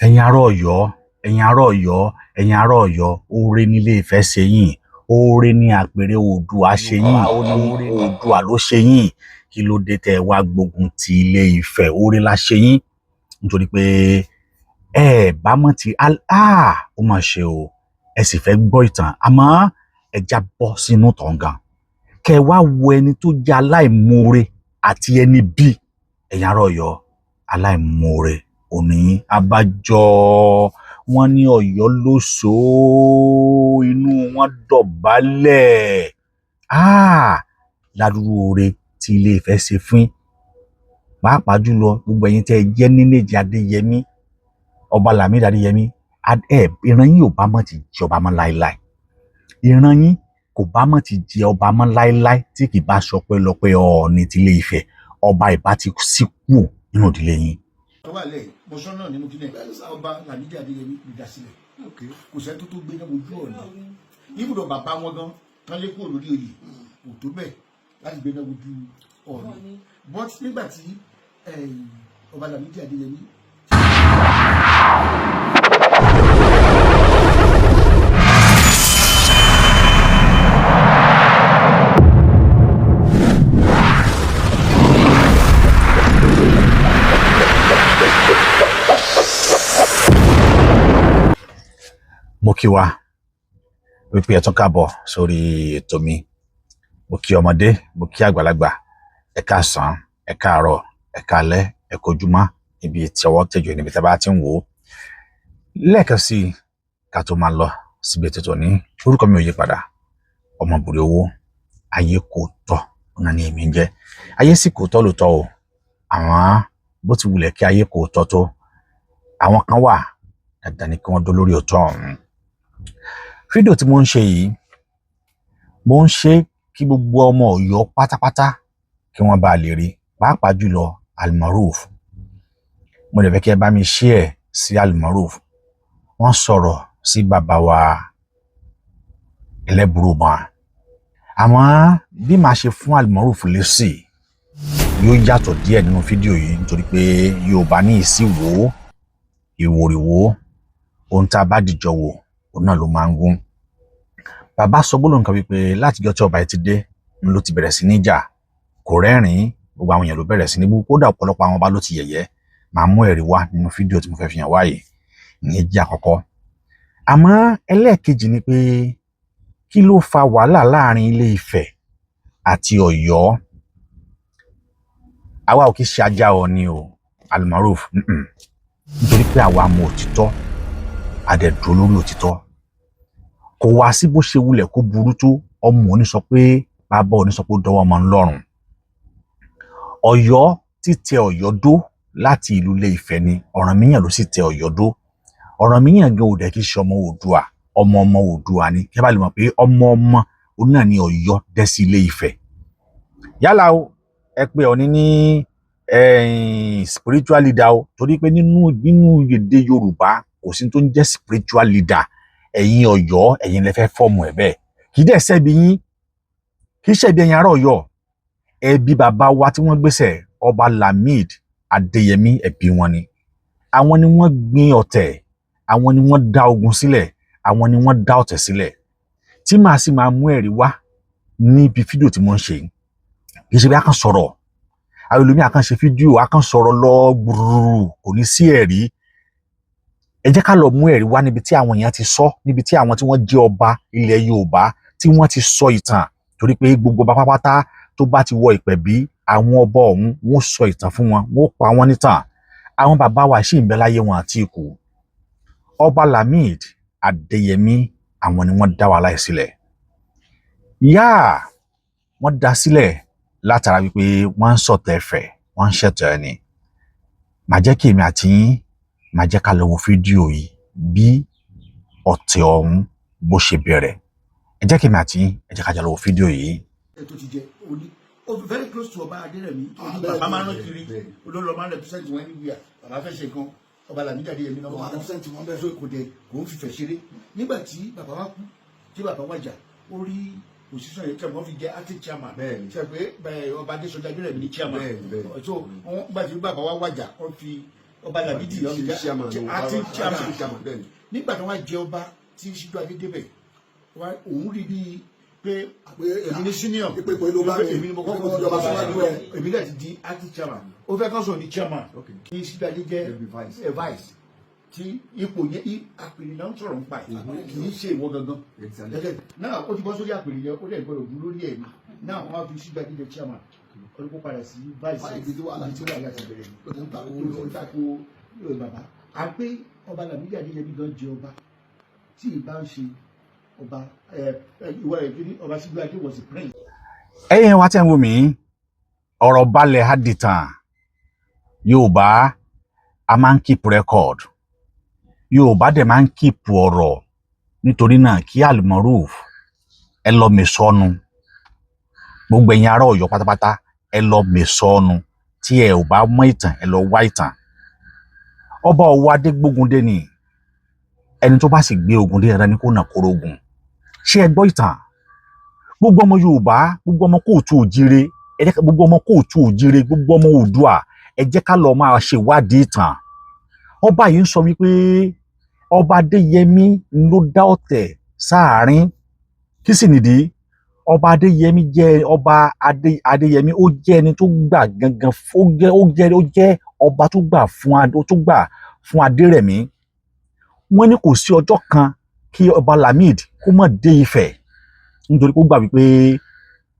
Ẹ̀yin ará Ọ̀yọ́, ẹ̀yin ará Ọ̀yọ́, ẹ̀yin ará Ọ̀yọ́, oore nílé Ifẹ̀ ṣe yín, oore ní àpèrè Oòduà ṣe yín, oore Oòduà ló ṣe yín. Kí ló dé tẹ́ ẹ wá gbógun ti Ilé Ifẹ̀? Oore la ṣe yín, nítorí pé ẹ bá mọ̀ tí ó mà ṣe o. Ẹ sì fẹ́ gbọ́ ìtàn, àmọ́ ẹ já bọ́ sínú tọ̀ǹgàn kẹ wá wo ẹni tó jẹ́ aláìmoore àti ẹni bí. Ẹ̀yin ará Ọ̀yọ́, aláìmoore òní abájọ wọn ní Ọ̀yọ́ ló so inú wọn dọ̀bálẹ̀ ládùúgbò oore tí Ilé Ifẹ̀ ṣe fún, pàápàá jùlọ gbogbo ẹ̀yin tẹ́ ẹ jẹ́ nínéjì Adéyẹmí, ọba Lámídì Adéyẹmí. Ẹ ìran yín ò bá mọ̀ ti jẹ ọba mọ́ láéláé, ìran yín kò bá mọ̀ ti jẹ ọba mọ́ láéláé tí kì bá sọ pé lọ́pẹ́ Ọọ̀ni tilé Ifẹ̀, ọba ìbá ti sí kúò nínú ìdílé yín. Tó wà lẹ́yìn mọ̀sán náà nínú kílẹ̀, ọba Lámídì Adéyẹmí ló dá sílẹ̀. Kò sẹ́ni tó gbé náà ojú Ọọ̀ni, ibùdó bàbá wọn gan tán lé kúrò lórí oyè, kò tó bẹ́ẹ̀ láti gbé náà ojú Ọọ̀ni. But nígbà tí ọba Lámídì Adéyẹmí. Mo kí wa wípé ẹ tún káàbọ̀ sórí ètò mi. Mo kí ọmọdé, mo kí àgbàlagbà, ẹ káàsán, ẹ káàárọ̀, ẹ káalẹ́, ẹ kojúmọ́ níbi tí ọwọ́ tẹjọ, níbi tí a bá ti ń wò ó. Lẹ́ẹ̀kan sí i, ká tó máa lọ síbi ètò tòní, orúkọ mi ò yí padà, Ọmọbùrẹ̀ owó ayé kò tọ́ ọ̀nà ni èmi ń jẹ́. Ayé sì kò tọ́ lóòótọ́ o, àwọn bó ti wulẹ̀ kí ayé kò tọ́ tó, àwọn kan wà dandan ni kí wọ́n dó lórí òótọ́ ọ̀hún. Fídíò tí mo ń ṣe yìí, mo ń ṣe kí gbogbo ọmọ Ọ̀yọ́ pátápátá kí wọ́n bá lè rí, pàápàá jùlọ Almaroof. Mo lè fẹ́ kí ẹ bá mi share sí Almaroof. Wọ́n sọ̀rọ̀ sí bàbá wa Ẹlẹ́bùrúbọn, àmọ́ bí màá ṣe fún Almaroof lésì yóò yàtọ̀ díẹ̀ nínú fídíò yìí, nítorí pé Yorùbá ní ìsìwò ìwòrìwò, ohun tá a bá dìjọ wò òun náà ló máa ń gún. Bàbá sọ gbólóhùn kan wípé látijọ́ tí ọba yìí ti dé ń ló ti bẹ̀rẹ̀ sí ní jà, kò rẹ́rìn-ín, gbogbo àwọn èèyàn ló bẹ̀rẹ̀ sí ní bú, kódà ọ̀pọ̀lọpọ̀ àwọn ọba ló ti yẹ̀yẹ́. Màá mú ẹ̀rí wá nínú fídíò tí mo fẹ́ fi hàn wáyé, ìyẹn jẹ́ àkọ́kọ́. Àmọ́ ẹlẹ́ẹ̀kejì ni pé kí ló fa wàhálà láàrin Ilé Ifẹ̀ àti Ọ̀yọ́? Àwa ò kì í ṣe ajá Ọọ̀ni o, Almaroof, nítorí pé àwa mọ òtítọ́, a dẹ̀ dúró lórí òtítọ́. Kò wá sí bó ṣe wulẹ̀ kó burú tó, ọmọ òní sọ pé bàbá òní sọ pé ó dọwọ́ ọmọ ńlọ́rùn. Ọ̀yọ́ títẹ Ọ̀yọ́ dó láti ìlú Ilé Ifẹ̀ ni, Ọ̀rànmíyàn ló sì tẹ Ọ̀yọ́ dó. Ọ̀rànmíyàn gan ò dẹ̀ kí ṣe ọmọ Oòduà, ọmọ ọmọ Oòduà ni. Kí ẹ bá lè mọ̀ pé ọmọ ọmọ òun náà ni Ọ̀yọ́ dẹ́ sí Ilé Ifẹ̀. Yálà o, ẹ pé Ọọ̀ni ní spiritual leader o, torí pé nínú èdè Yorùbá kò sí tó ń jẹ́ spiritual leader. Ẹ̀yin Ọ̀yọ́, ẹ̀yin lẹ fẹ́ fọ́ọ̀mù ẹ̀ bẹ́ẹ̀, kì í dẹ̀ ṣẹ̀bi yín, kì í ṣẹ̀bi ẹ̀yin ará Ọ̀yọ́. Ẹbí bàbá wa tí wọ́n gbéṣẹ̀, ọba Lamid Adéyẹmí, ẹbí wọn ni. Àwọn ni wọ́n gbin ọ̀tẹ̀, àwọn ni wọ́n dá ogun sílẹ̀, àwọn ni wọ́n dá ọ̀tẹ̀ sílẹ̀, tí màá sì máa mú ẹ̀rí wá níbi fídíò tí mo ń ṣe. Kì í ṣe bí a kàn sọ̀rọ̀, àwọn ẹlòmíì a kàn ṣe fídíò, a kàn sọ̀rọ̀ lọ gbùrùrù, kò ní sí ẹ̀rí. Ẹ jẹ́ ká lọ mú ẹ̀rí wá níbi tí àwọn èèyàn ti sọ, níbi tí àwọn tí wọ́n jẹ́ ọba ilẹ̀ Yorùbá tí wọ́n ti sọ ìtàn, torí pé gbogbo ọba pápátá tó bá ti wọ ìpẹ̀bí, àwọn ọba ọ̀hún wọ́n sọ ìtàn fún wọn, wọ́n pa wọ́n nítàn. Àwọn bàbá wa ṣì ń bẹ láyé wọn àti ikú. Ọba Lamid Adéyẹmí, àwọn ni wọ́n dá wàhálà yìí sílẹ̀. Yáà wọ́n dá sílẹ̀ látara wípé wọ́n ń sọ̀tẹ̀ ẹ̀fẹ̀, wọ́n ń ṣẹ̀tẹ̀ ẹni. Màá jẹ́ kí èmi àti yín máa jẹ́ ká lọ wo fídíò yìí bí ọ̀tẹ̀ ọ̀hún bó ṣe bẹ̀rẹ̀. Ẹ jẹ́ kí èmi àti yín, ẹ jẹ́ ká jọ lọ wo fídíò yìí. Ẹ tó ti jẹ oní ó very close to ọba Adérẹ̀mí, bàbá máa ń rán kiri, olórí ọba ń represent wọn anywhere. Bàbá fẹ́ ṣe nǹkan, ọba Lámídì Adéyẹmí náà máa represent wọn bẹ́ẹ̀, so kò dé kò ń fìfẹ́ ṣeré. Nígbà tí bàbá wa kú, tí bàbá wa jà, ó rí position yẹn tí wọ́n fi jẹ́ acting chairman, ṣe pé ọba Adésọjí Adérẹ̀mí ní chairman. So wọ́n gbà tí bàbá wa wàjà, wọ́n fi Ọba Lámìdí Chairman, acting chairman. Acting chairman, bẹ́ẹ̀ ni. Nígbà tí wọ́n jẹ ọba tí Síjúadé débẹ̀, òun rí bíi pé èmi ní senior, Pé pé ló bá mi. èmi ni mo kọ́kọ́ Pé mo jọba síwájú ẹ. Èmi náà ti di acting chairman, ó fẹ́ kọ́ sọ ní chairman, kí Síjúadé jẹ́ Ẹ bí vice. Ẹ vice tí ipò yẹn àpèrè náà ń sọ̀rọ̀ nípa ẹ̀, kì í ṣe ìwọ gangan. Gẹ́gẹ́ náà, ó ti bọ́ sórí àpèrè yẹn, ó dẹ̀ gbọ́dọ̀ dúró lórí ẹ̀ ní náà. Wọ́n á fi Síjúadé jẹ chairman, ó ní kó padà sí vice. Ibi tí wàhálà Ibi tí wàhálà ti bẹ̀rẹ̀ ni Ó ti ń takò ó ti tako bàbá àpé ọba Lámìdí Adéyẹmí gan jẹ ọba tí ì bá ń ṣe ọba ẹ ẹ ìwọ ẹ kí ọba Síjúadé was a prince. Ẹ̀yin wa tẹ́ ń wò mí, ọ̀rọ̀ balẹ̀ á dìtàn. Yorùbá a máa ń keep record, Yorùbá dẹ̀ máa ń keep ọ̀rọ̀. Nítorí náà, kí Almaroof ẹ lọ mèsọ́nu, gbogbo ẹ̀yin ará Ọ̀yọ́ pátápátá, ẹ lọ mèsọ́nu. Tí ẹ ò bá mọ̀ ìtàn, ẹ lọ wá ìtàn. Ọba Ọwọ́ Adégbógundé ni. Ẹni tó bá sì gbé ogun dé, ẹran ní kó nà kóró ogun. Ṣé ẹ gbọ́ ìtàn? Gbogbo ọmọ Yorùbá, gbogbo ọmọ káàárọ̀ oòjíire, ẹ jẹ́ gbogbo ọmọ káàárọ̀ oòjíire, gbogbo ọmọ Oòduà, ẹ jẹ́ ká lọ máa ṣèwádìí ìtàn. Ọba yìí ń sọ wípé ọba Adéyẹmí ló dá ọ̀tẹ̀ sáàárín. Kí sì nìdí? Ọba Adéyẹmí jẹ́ ọba Adéyẹmí, ó jẹ́ ẹni tó gbà gangan, ó jẹ́ ọba tó gbà fún Adérẹ̀mí. Wọ́n ní kò sí ọjọ́ kan kí ọba Lamid kó má dé Ifẹ̀, nítorí pé ó gbà wípé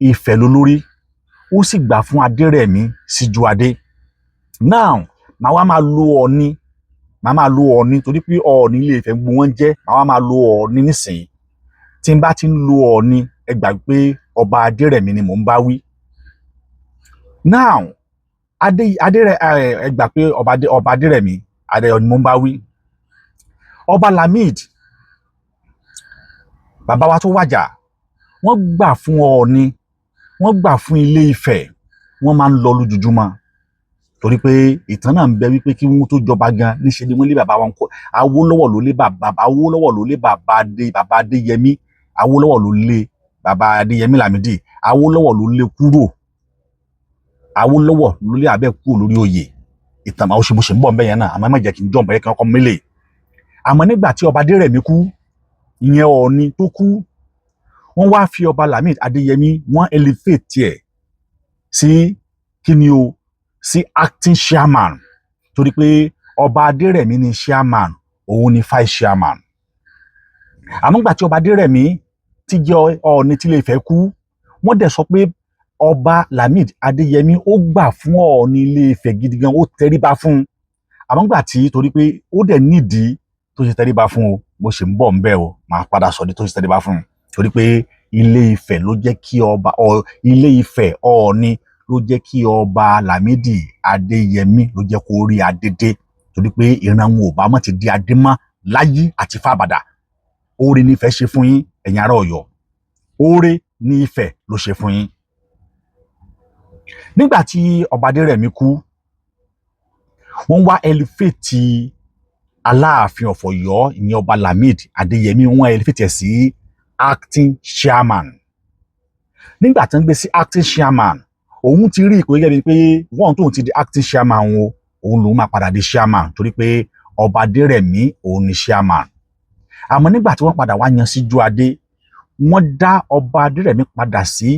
Ifẹ̀ ló lórí, ó sì gbà fún Adérẹ̀mí Síjúadé. Now, màá wá máa lo Ọ̀ọ̀ni, màá máa lo Ọ̀ọ̀ni torí pé Ọ̀ọ̀ni Ilé Ifẹ̀ gbogbo wọn jẹ́. Màá wá máa lo Ọ̀ọ̀ni nísìnyí. Tí n bá ti ń lo Ọ̀ọ̀ni, ẹ gbà pé ọba Adérẹ̀mí ni mò ń bá wí. Now, adé adérẹ ẹ ẹ gbà pé ọba Adérẹ̀mí adé ni mò ń bá wí. Ọba Lamid, bàbá wa tó wàjà, wọ́n gbà fún Ọ̀ọ̀ni, wọ́n gbà fún Ilé Ifẹ̀, wọ́n máa ń lọ lójoojúmọ́, torí pé ìtàn náà ń bẹ wípé kí wọ́n tó jọba gan, níṣẹ́ ni wọ́n lé bàbá wọn kó. Awólọ́wọ̀ ló lé bàbá, Awólọ́wọ̀ ló lé bàbá adé, bàbá Adéyẹmí. Awólọ́wọ̀ ló lé bàbá Adéyẹmí Lámìdí, Awólọ́wọ̀ ló lé kúrò, Awólọ́wọ̀ ló lé abẹ́ kúrò lórí oyè. Ìtàn àwọn ṣe bó ṣe ń bọ̀ ń bẹ yẹn náà, àmọ́ ẹ má jẹ́ kí n jọ̀ bẹ́ẹ̀ kí wọ́n kọ́ mélè. Àmọ́ nígbà tí ọba Adérẹ̀mí kú, ìyẹn Ọọ̀ni tó kú, wọ́n wá fi ọba Lamid Adéyẹmí, wọ́n elevate ẹ̀ sí kíni o, sí acting chairman, torí pé ọba Adérẹ̀mí ni chairman, òun ni vice chairman. Àmọ́ nígbà tí ọba Adérẹ̀mí tí jẹ́ Ọọ̀ni tí Ilé Ifẹ̀ kú, wọ́n dẹ̀ sọ pé ọba Lamid Adéyẹmí, ó gbà fún Ọọ̀ni Ilé Ifẹ̀ gidi gan, ó tẹríba fún un. Àmọ́ nígbà tí, torí pé ó dẹ̀ nídìí tó ṣe tẹríba fún o, bó ṣe ń bọ̀ ń bẹ̀ o, máa padà sọ ní tó ṣe tẹríba fún un, torí pé Ilé Ifẹ̀ ló jẹ́ kí ọba ọ Ilé Ifẹ̀, Ọọ̀ni ló jẹ́ kí ọba Lámìdí Adéyẹmí ló jẹ́ kó rí adé dé, torí pé ìran wọn ò bá mọ̀ ti di adé mọ́ láyé àti fábàdà. Oore ní Ifẹ̀ ṣe fún yín, ẹ̀yin ará Ọ̀yọ́. Oore ní Ifẹ̀ ló ṣe fún yín. Nígbà tí ọba Adérẹ̀mí kú, wọ́n wá elevate Aláàfin of Ọ̀yọ́, ìyẹn ọba Lamid Adéyẹmí, wọ́n elevate ẹ̀ sí acting chairman. Nígbà tí wọ́n gbé sí acting chairman, òun ti rí ìpè gẹ́gẹ́ bíi pé wọ́n tóun ti di acting chairman o, òun lòun máa padà di chairman, torí pé ọba Adérẹ̀mí òun ni chairman. Àmọ́ nígbà tí wọ́n padà wá yan Síjúadé, wọ́n dá ọba Adérẹ̀mí padà sí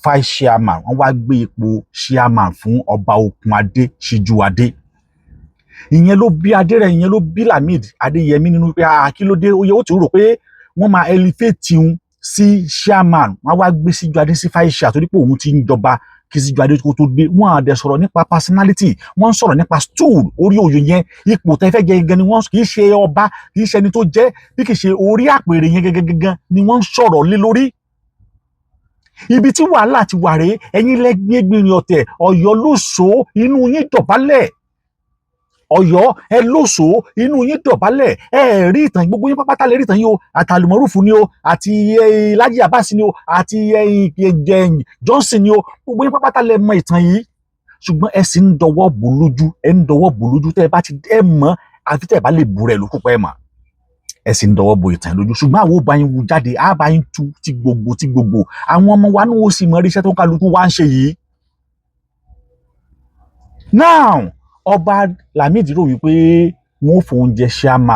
vice chairman, wọ́n wá gbé ipò chairman fún ọba Okùnadé Síjúadé. Ìyẹn ló bí Adérẹ̀, ìyẹn ló bí Lamid Adéyẹmí nínú pé, ah, kí ló dé? Ó yẹ ó ti rò pé wọ́n máa elevate òun sí chairman, wọ́n wá gbé Síjúadé sí vice chair, torí pé òun ti ń jọba kí Síjúadé kó tó dé. Wọ́n á dẹ̀ sọ̀rọ̀ nípa personality, wọ́n ń sọ̀rọ̀ nípa stool, orí oyè yẹn, ipò tẹ́ fẹ́ jẹ gẹ́gẹ́ ni wọ́n. Kì í ṣe ọba, kì í ṣe ẹni tó jẹ́, bí kì í ṣe orí àpèrè yẹn gẹ́gẹ́ ni wọ́n ń sọ̀rọ̀ lé lórí. Ibi tí wàhálà ti wà rèé. Ẹ̀yin lẹ́gbẹ̀gbìnrin ọ̀tẹ̀. Ọ̀yọ́ ló so inú yín dọ̀bálẹ̀. Ọ̀yọ́ ẹ lóso inú yín dọ̀bálẹ̀. Ẹ rí ìtàn, gbogbo yín pápátá lè rí ìtàn yín o. Àtàlùmọ́rùfù ni o, àti Lájí Abbas ni o, àti Johnson ni o, gbogbo yín pápátá lè mọ ìtàn yìí, ṣùgbọ́n ẹ sì ń dọwọ́ bò lójú, ẹ ń dọwọ́ bò lójú. Tẹ́ ẹ bá ti ẹ mọ̀, àfi tẹ́ ẹ bá lè bù rẹ̀ lókù pẹ́ mọ̀. Ẹ sì ń dọwọ́ bo ìtàn lójú, ṣùgbọ́n àwọn ò bá yín wú jáde, á bá yín tú ti gbogbo ti gbogbo. Àwọn ọmọ wa náà ó sì mọ iṣẹ́ tó ń kálukú wá ń ṣe yìí. Now, Ọba Lámìdí rò wípé wọn ò fòun jẹ chairman.